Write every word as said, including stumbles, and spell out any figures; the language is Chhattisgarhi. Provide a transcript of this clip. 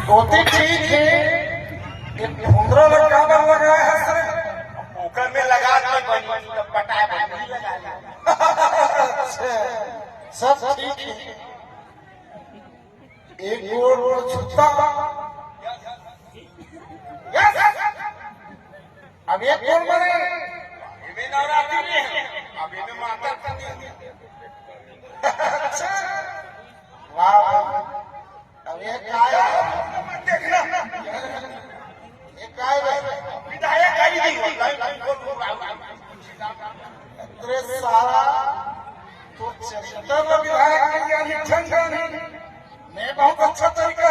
धोती ठीक हे, ये फुंदरा ला काबर लगाए हस रे? ओकर में लगा के बनी, तब पटाए बनी, लगा ले। अच्छा, सब ठीक हे। एक गोड़ गोड़ छुट्टा। Yes। अब एक गोड़ बने। अभी नवरात्रि में है, अभी में माता रानी। अच्छा। वाह, वाह। अब ये काय है? देखना। ये काय है? विधायक आई नहीं होता है। अरे साला, तो चरित्र में विधायक नहीं है, लिखन का नहीं। मैं बहुत अच्छा तरीका